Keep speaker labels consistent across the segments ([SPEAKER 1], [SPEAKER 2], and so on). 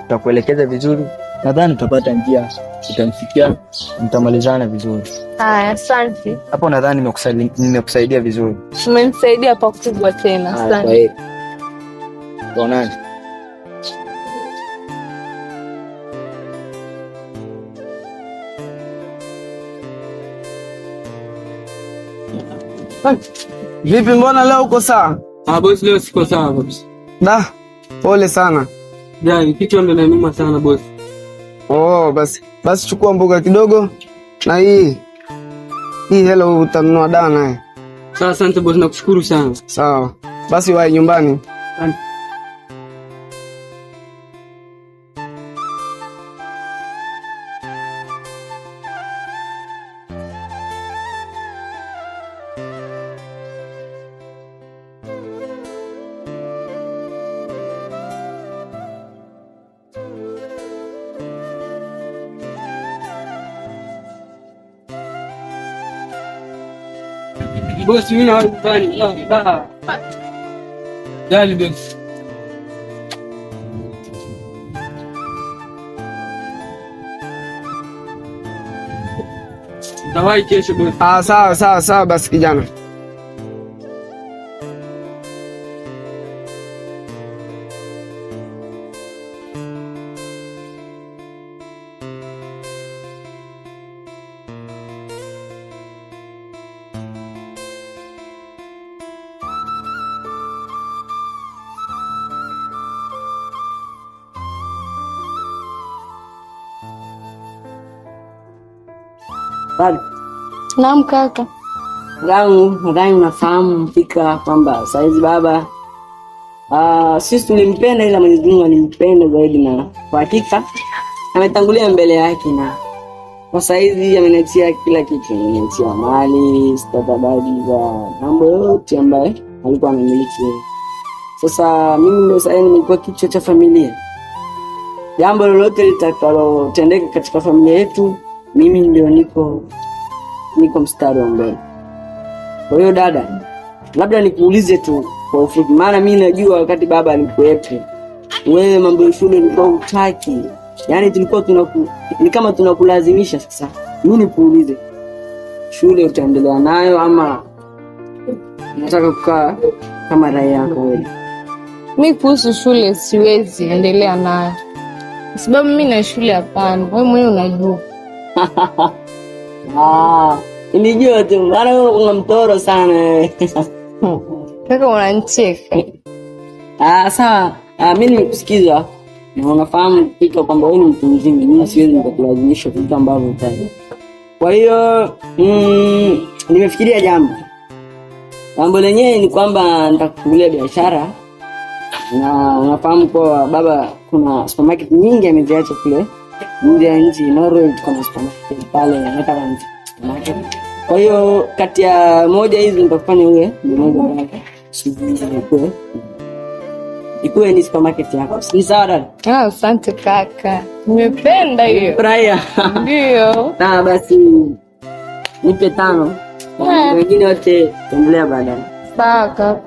[SPEAKER 1] Tutakuelekeza vizuri, nadhani utapata njia, utamfikia, mtamalizana vizuri.
[SPEAKER 2] Haya, asante.
[SPEAKER 1] Hapo nadhani nimekusaidia vizuri.
[SPEAKER 2] Umenisaidia pakubwa tena. Asante.
[SPEAKER 1] Tuonane.
[SPEAKER 3] Vipi, mbona leo uko sawa?
[SPEAKER 4] Ah, boss, leo siko sawa kabisa.
[SPEAKER 3] Da, pole sana.
[SPEAKER 4] Jani, kichwa ndo inaniuma sana boss.
[SPEAKER 3] Oh, basi basi chukua mboga kidogo na hii hii hela utanunua dawa naye.
[SPEAKER 4] Sawa, asante boss, nakushukuru sana.
[SPEAKER 3] Sawa. Basi wae nyumbani.
[SPEAKER 4] Asante. Bosi, mimi na nyumbani. Jali bosi. Nitawahi kesho bosi.
[SPEAKER 3] Ah, sawa sawa sawa basi kijana.
[SPEAKER 2] Naam kaka.
[SPEAKER 5] Nadhani unafahamu fika kwamba saizi baba sisi tulimpenda, ila Mwenyezi Mungu alimpenda zaidi, na kwa hakika ametangulia mbele yake, na kwa saizi ameniachia kila kitu, ameniachia mali, stakabadhi za mambo yote ambaye alikuwa amemiliki yeye. Sasa mimi ndio sasa nimekuwa kichwa cha familia. Jambo lolote litakalotendeka katika familia yetu, mimi ndio niko mstari wa mbele. Kwa hiyo dada, labda nikuulize tu kwa ufupi, maana mimi najua wakati baba alikuwepo, wewe mambo ya shule ulikuwa hutaki, yaani tulikuwa ni kama tunakulazimisha. Sasa mimi nikuulize, shule utaendelea nayo ama unataka kukaa kama raia yako wewe?
[SPEAKER 2] Mi kuhusu shule siwezi endelea nayo kwa sababu mi na shule hapana, wewe mwenyewe unajua.
[SPEAKER 5] Ah, nilijua tu, maana wewe una mtoro sana.
[SPEAKER 2] Kaka unanicheka.
[SPEAKER 5] Ah, sawa. Ah, mimi nimekusikiza na unafahamu fika kwamba wewe ni mtu mzima, mimi siwezi nikakulazimisha vitu ambavyo hutaki. Kwa hiyo nimefikiria jambo. Jambo lenyewe ni kwamba nitakufungulia biashara, na unafahamu kwa baba kuna supermarket nyingi ameziacha kule nje ya nchi. Norway kuna supermarket pale Netherlands supermarket. Kwa hiyo kati ya moja hizi nitakufanya uwe meneja wake, ikuwe ni supermarket yako. Ni sawa dada?
[SPEAKER 2] Ah, asante kaka, nimependa hiyo.
[SPEAKER 5] Furahia.
[SPEAKER 2] Ndio.
[SPEAKER 5] Na basi nipe 5, wengine wote tuendelea baadaye.
[SPEAKER 2] Sawa kaka.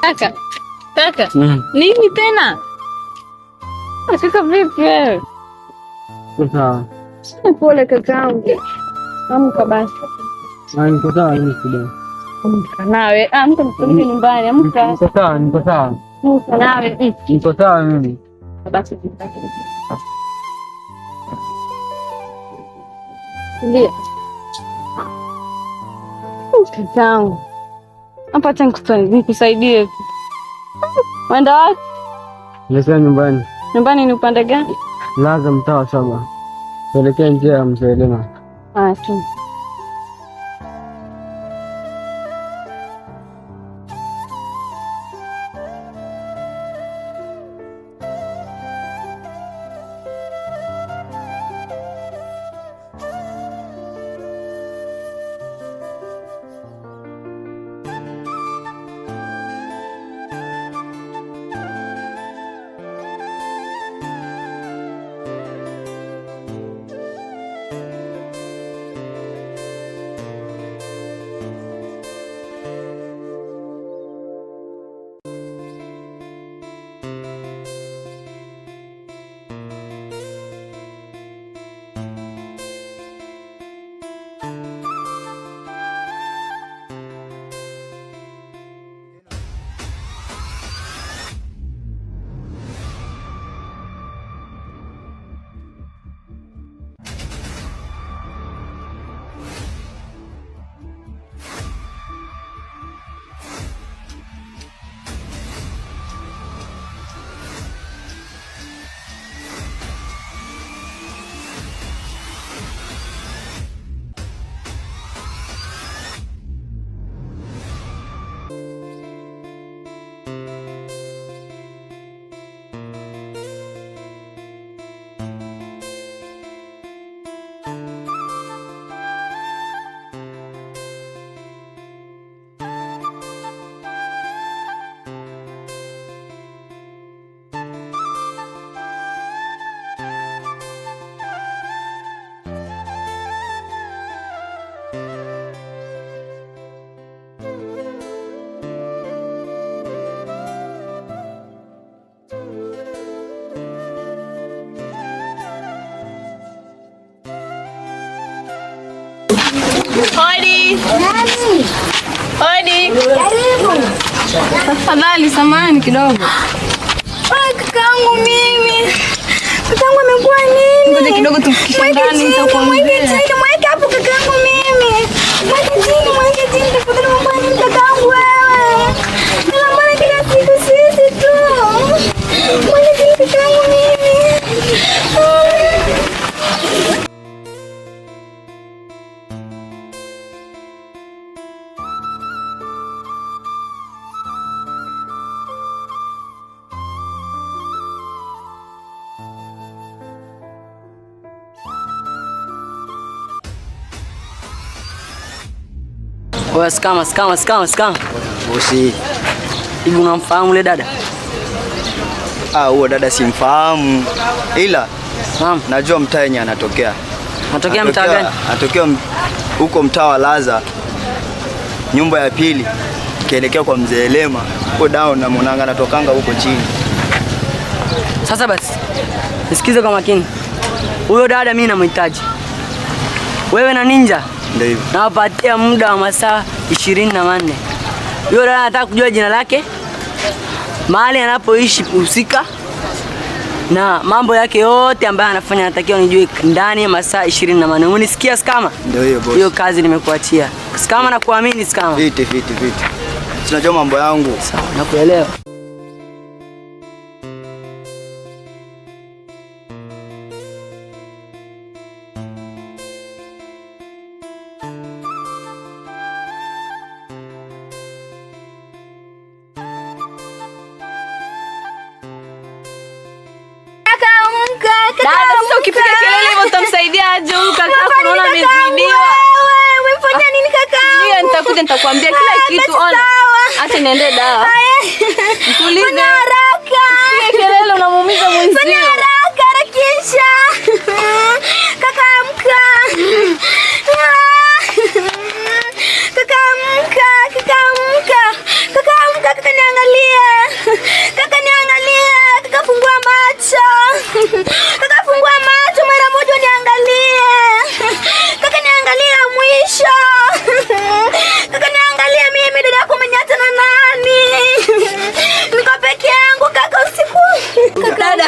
[SPEAKER 2] Kaka, kaka, nini tena? Kaka vipi wewe?
[SPEAKER 4] Sawa.
[SPEAKER 2] Pole kakaangu. Amka basi.
[SPEAKER 4] Niko sawa mimi kidogo.
[SPEAKER 2] Amka nawe. Amka nipeleke nyumbani. Amka.
[SPEAKER 4] Niko sawa, niko sawa.
[SPEAKER 2] Amka nawe.
[SPEAKER 4] Niko sawa mimi.
[SPEAKER 2] Basi. Ndio. Kakaangu. Hapa acha nikusaidie. Waenda wapi?
[SPEAKER 4] Naelekea nyumbani.
[SPEAKER 2] Nyumbani ni upande gani?
[SPEAKER 4] Laza mtaa wa 7. Kuelekea njia ya Mzee Lema.
[SPEAKER 2] Ah, tu. Hodi.
[SPEAKER 6] Nani?
[SPEAKER 2] Hodi.
[SPEAKER 6] Karibu.
[SPEAKER 2] Tafadhali samahani kidogo.
[SPEAKER 6] Ah, kakaangu mimi. Kakaangu amekuwa nini?
[SPEAKER 2] Ngoja kidogo tufikishe
[SPEAKER 6] Mweke
[SPEAKER 2] ndani
[SPEAKER 6] chini,
[SPEAKER 2] nitakuambia.
[SPEAKER 6] mweke chini, mweke hapo kakaangu mimi. Mweke chini, mweke chini, tafadhali umekuwa nini kakaangu wewe? Kila mara kila siku sisi tu. Mweke chini kakaangu mimi. Ah.
[SPEAKER 5] Oya, scammer, scammer, scammer, scammer.
[SPEAKER 1] Bosi.
[SPEAKER 5] Hivi unamfahamu yule dada?
[SPEAKER 1] Ah, huo dada simfahamu. Ila
[SPEAKER 5] Naam.
[SPEAKER 1] najua mtaa yenye anatokea.
[SPEAKER 5] Anatokea mtaa gani?
[SPEAKER 1] Anatokea huko mtaa wa Laza. Nyumba ya pili kielekea kwa mzee Lema. Huko down na mwananga anatokanga huko chini.
[SPEAKER 5] Sasa basi, nisikize kwa makini. Huyo dada mimi namhitaji. Wewe na Ninja
[SPEAKER 1] Ndio hivyo.
[SPEAKER 5] nawapatia muda wa masaa 24. Huyo dada anataka kujua jina lake, mahali anapoishi husika na mambo yake yote ambayo anafanya, anatakiwa nijue ndani ya masaa 24. Umenisikia Skama?
[SPEAKER 1] Ndio hiyo boss.
[SPEAKER 5] Hiyo kazi nimekuachia. Skama, nakuamini Skama.
[SPEAKER 1] Fiti fiti fiti. Sinajua mambo yangu.
[SPEAKER 5] Sawa, nakuelewa.
[SPEAKER 6] Kaka amka, kaka
[SPEAKER 2] Dada, sasa
[SPEAKER 6] amka.
[SPEAKER 2] ukipiga kelele hivyo utamsaidia aje huyu kaka?
[SPEAKER 6] Umefanya
[SPEAKER 2] Unaona
[SPEAKER 6] nini kakaangu
[SPEAKER 2] amezidiwa.
[SPEAKER 6] wewe? Umefanya nini kakaangu?
[SPEAKER 2] Ndio, nitakuja nitakwambia kila
[SPEAKER 6] Ah,
[SPEAKER 2] kitu.
[SPEAKER 6] basi
[SPEAKER 2] Ona.
[SPEAKER 6] sawa.
[SPEAKER 2] Acha niende dawa.
[SPEAKER 6] Haya.
[SPEAKER 2] Mtulize.
[SPEAKER 6] Fanya haraka.
[SPEAKER 2] Usipige kelele unamuumiza
[SPEAKER 6] Fanya
[SPEAKER 2] mwenzio.
[SPEAKER 6] haraka, harakisha. Kaka amka. Kaka amka, kaka amka. Kaka amka, kaka niangalie. Kaka niangalie. Kaka fungua macho. Kaka fungua macho mara moja niangalie. Kaka niangalie mwisho. Kaka niangalie mimi dada yako umeniacha na nani? Niko peke yangu kaka usiku.
[SPEAKER 2] Dada,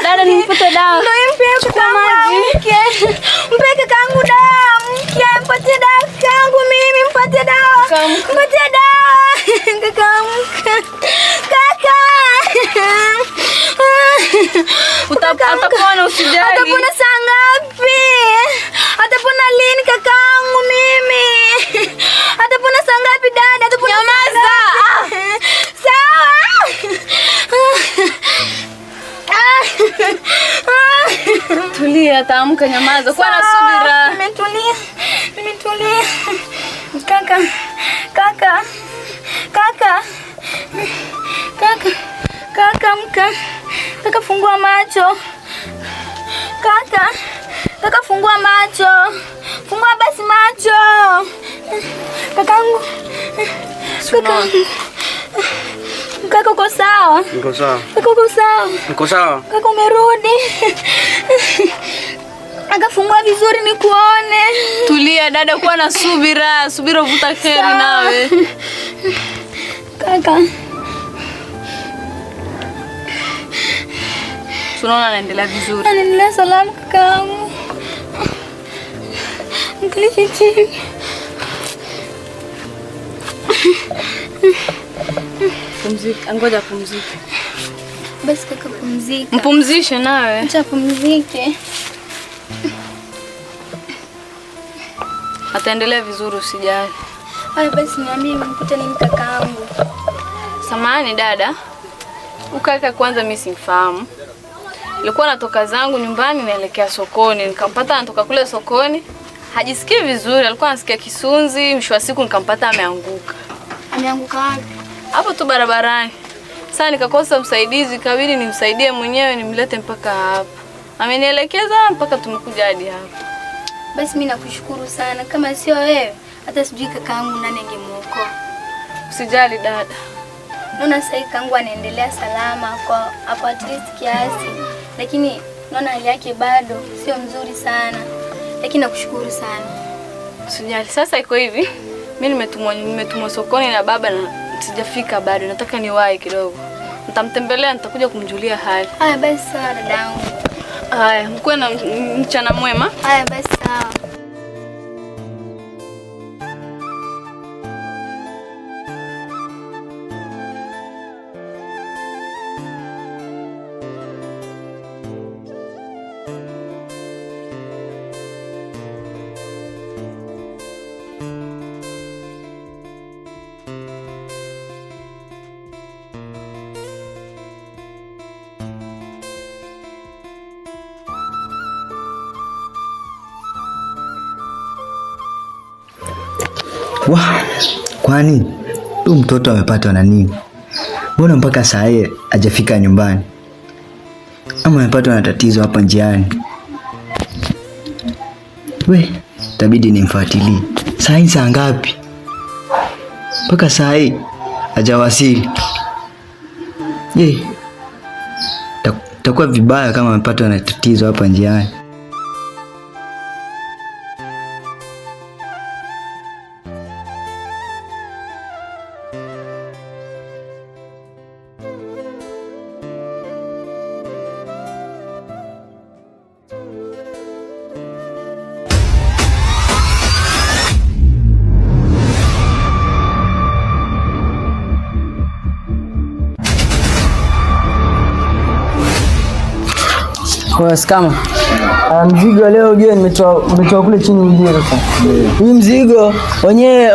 [SPEAKER 2] dada nimfute dawa.
[SPEAKER 6] Ndio mpe kakaangu amke. Mpe kakaangu dawa amke. Mpatie dawa kakaangu mimi, mpatie dawa. Mpatie dawa. Kaka amka. Kaka.
[SPEAKER 2] Atapona usijali.
[SPEAKER 6] Atapona saa ngapi? Atapona lini kakaangu mimi? Atapona saa ngapi dada? Atapona saa ngapi? Sawa.
[SPEAKER 2] Tulia, ataamka, nyamaza. Kuwa na
[SPEAKER 6] Sawa,
[SPEAKER 2] subira.
[SPEAKER 6] Nimetulia. Nimetulia. Kaka. Kaka. Kaka. Kaka. Kaka amka. Kaka fungua macho. Kaka. Kaka fungua macho. Fungua basi macho. Kakangu. Kaka. Kaka uko sawa?
[SPEAKER 4] Niko sawa.
[SPEAKER 6] Kaka uko sawa?
[SPEAKER 4] Niko sawa.
[SPEAKER 6] Kaka umerudi. Kaka fungua vizuri nikuone.
[SPEAKER 2] Tulia dada, kuwa na subira. Subira uvuta kheri
[SPEAKER 6] Sawa.
[SPEAKER 2] nawe.
[SPEAKER 6] Kaka.
[SPEAKER 2] Tunaona anaendelea vizuri.
[SPEAKER 6] Anaendelea salama kakaangu. Mkalishe chini.
[SPEAKER 2] Pumzika, ngoja pumzike.
[SPEAKER 6] Basi kaka pumzika.
[SPEAKER 2] Mpumzishe nawe.
[SPEAKER 6] Acha pumzike.
[SPEAKER 2] Ataendelea vizuri usijali.
[SPEAKER 6] Haya basi niambie umekuta nini kakaangu?
[SPEAKER 2] Samahani dada. Ukaka kwanza mimi simfahamu. Nilikuwa natoka zangu nyumbani naelekea sokoni, nikampata anatoka kule sokoni. Hajisikii vizuri, alikuwa anasikia kisunzi, mwisho wa siku nikampata ameanguka.
[SPEAKER 6] Ameanguka wapi?
[SPEAKER 2] Hapo tu barabarani. Sasa nikakosa msaidizi, ikabidi nimsaidie mwenyewe nimlete mpaka hapa. Amenielekeza mpaka tumekuja hadi hapa.
[SPEAKER 6] Basi mimi nakushukuru sana. Kama sio wewe, hata sijui kakaangu nani angemuokoa.
[SPEAKER 2] Usijali dada.
[SPEAKER 6] Naona sasa hivi kakaangu anaendelea salama kwa hapo at least kiasi. Lakini naona hali yake bado sio mzuri sana. Lakini nakushukuru sana.
[SPEAKER 2] Usijali. Sasa iko hivi. Mimi nimetumwa sokoni na baba na sijafika bado. Nataka niwahi kidogo. Nitamtembelea, nitakuja kumjulia hali.
[SPEAKER 6] Haya basi sawa dadangu.
[SPEAKER 2] Haya, mkuwe na mchana mwema.
[SPEAKER 6] Haya basi sawa.
[SPEAKER 1] Wa, kwani huyu mtoto amepatwa na nini? Mbona mpaka saa hii hajafika nyumbani? Ama amepatwa na tatizo hapa njiani? We, itabidi nimfuatilie. Saa hii saa ngapi? Mpaka saa hii hajawasili. Je, takuwa vibaya kama amepatwa na tatizo hapa njiani.
[SPEAKER 5] Kwa kama mzigo leo ujue nimetoa kule chini ujue sasa. Hii mzigo wenyewe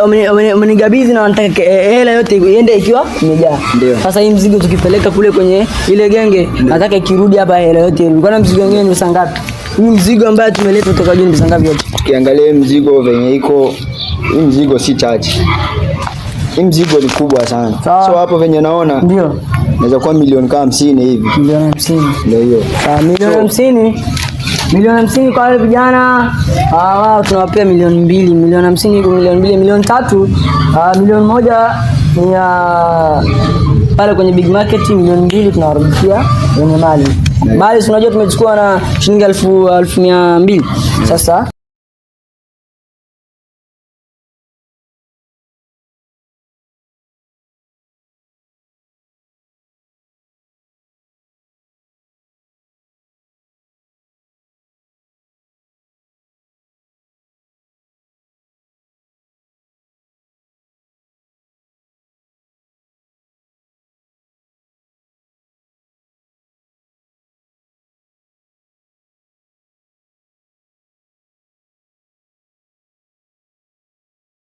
[SPEAKER 5] wamenigabidhi na wanataka hela yote iende ikiwa imejaa. Sasa hii mzigo tukipeleka kule kwenye ile genge, nataka ikirudi hapa hela yote irudi. Kwani mzigo wenyewe ni pesa ngapi? Hii mzigo ambayo tumeleta kutoka juu ni pesa ngapi yote?
[SPEAKER 1] Ukiangalia mzigo venye iko, hii mzigo si chache. Hii mzigo ni kubwa sana. So hapo venye naona
[SPEAKER 5] ndio
[SPEAKER 1] naweza kuwa milioni kama 50 hivi.
[SPEAKER 5] Milioni 50.
[SPEAKER 1] Ndio hiyo.
[SPEAKER 5] Milioni 50. Milioni 50 kwa wale vijana wao tunawapea milioni 2, milioni 50 kwa milioni 2, milioni 3, milioni 1 ni ya pale kwenye big market, milioni 2 tunawarudishia wenye mali. Mali si unajua tumechukua na shilingi 1200. Sasa